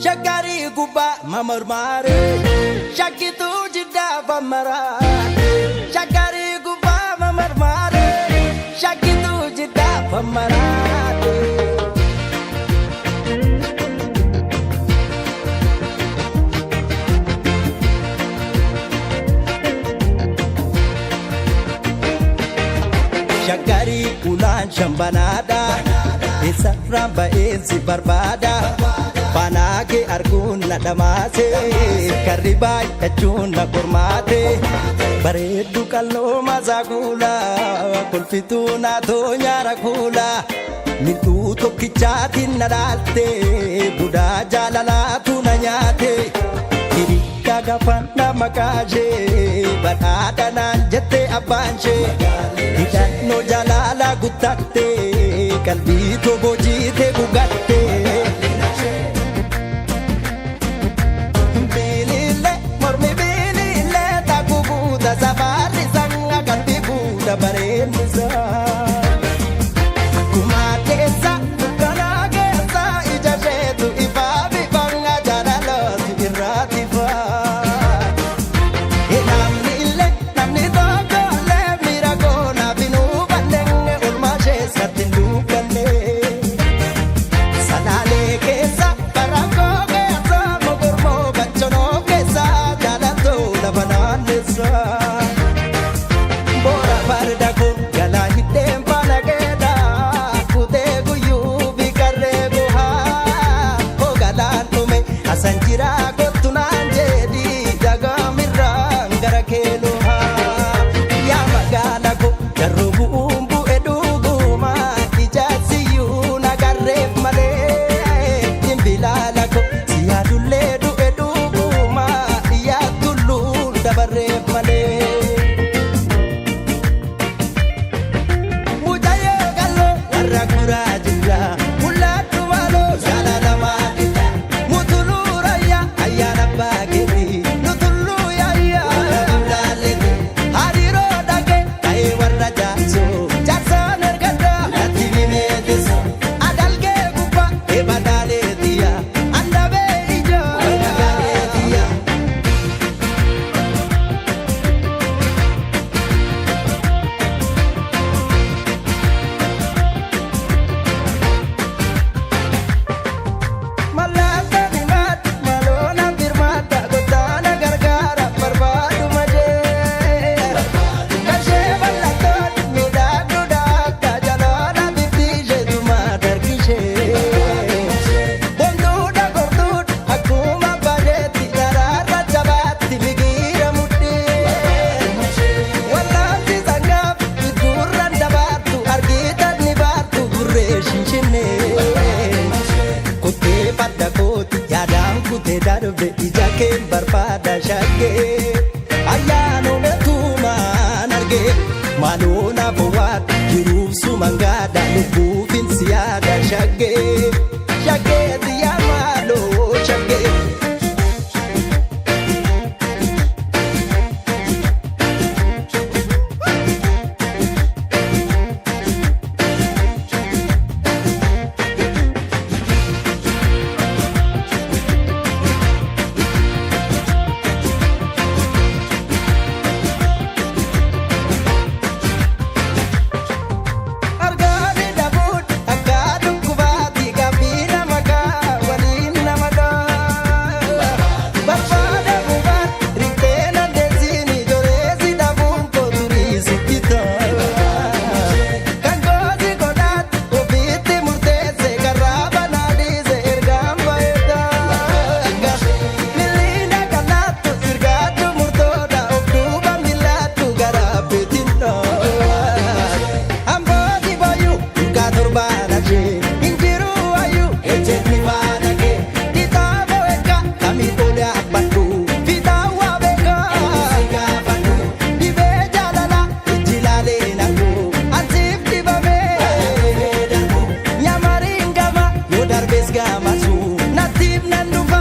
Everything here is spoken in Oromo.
Shakkarii gubbaa mamormaaree shakkituu jiddaa famaraate. Shakkarii gubbaa mamormaaree shakkituu jiddaa famaraate. Shakkarii ulaan shambanaadha. Eessarraan ba'een si barbaada. Faanaa kee arguun na dhamaase. Karri baay'achuun na qormaate. Bareeddu qalloo masaa kuula. Kolfituu na nyaara kuula. Mil'uu tokkichaatiin na dhaalte. Budaa jaalalaatu na nyaate. Hirikkaa gaafannaa maqaa ishee. Badhaadha naan jette abbaan ishee. Hidhannoo jaalala guttatte. Qalbii tobojiite gugatte. Bilile mormi bilile takku buuta safarri sanga qalbii buuta bareednisaa. Kumaa keessa dukkanaa keessa ija isheetu ifaa bifanga jaalalooti irraati faa. Namni illee namni tokko illee miira koonaaf hin hubanne oolmaa ishees natti hin dubbanne. Salaalee keessa barakkoo keessa mogormoo bachonoo keessa jaalatoo lafa naannessa. Boora farda koo jalaa hidheen faana keedha kutee guyyuu fi qarree gohaa hoogalaan dhume asan jira kottu naan jedhi dagaamirraan gara keeloohaa. Yaa magaala koo jarroo bu'uun bu'e dhuguma ijaarsiyyuu nagarreef malee dimbilaala koo si yaadullee du'e dhuguma yaa tulluun dabarreef malee. Mucayyoo qalloo warra kuraa jira mul'attu maaloo jaalalamaa qixxa mutuluu raayyaa ayyaana baakeeti nutulluu yaayyaa laalleeti hariiroo dhagee ta'ee warra jaarsoo jaarsaan ergaddaa natti mimeetisu adalgee gubbaa eeba daaleetiya andabee ijaa gaaleetiya. Mallattoo diimaatti maloona birmaata gotaana gargaara barbaadu majee. Kashee bal'attoon miidhagduu daakka jaloona bifti isheetuma dargishee. Bonduudha gorduudha akkuma bareetti daraarra jabaatti migiira mudhii. Wallaanti sangaaf gurraan dabaartu argitan ni baartu gurree shinshinnee. Kuttee farda kooti yaadaan kutee darbe ija kee barbaada shaggee. Ayyaanuma tuumaan argee maaloo naaf waata jiruuf suman gaadha lubbuufin si yaada shaggee. Shaggee xiyyaa maaloo shaggee. Argaanii dhabuun akka dhukkubaatti gaaffii nama kaa waliin nama dhaa. Barbaada bubaan riftee dandeessiin ijoolleessi dhabuun kooturii sitti ta'a. Kan goosi godhaatti ofiitti murteesse karaa banaa dhiise ergaan baheedha. Miliina kanaattu sirgaatu murtoodha of duuba miilaattu gara beetiin dha. Ambooti boyu duukaa torbaan ashee injiru wayu ejjenni faana kee kitaaba eegga kamii olee abbadhu fiixaa waa beekaa dhibee jaalala ijji laalee naqu ansiif dibamee nyamariin gama yoo darbees gamasu nattiif nan dhufa.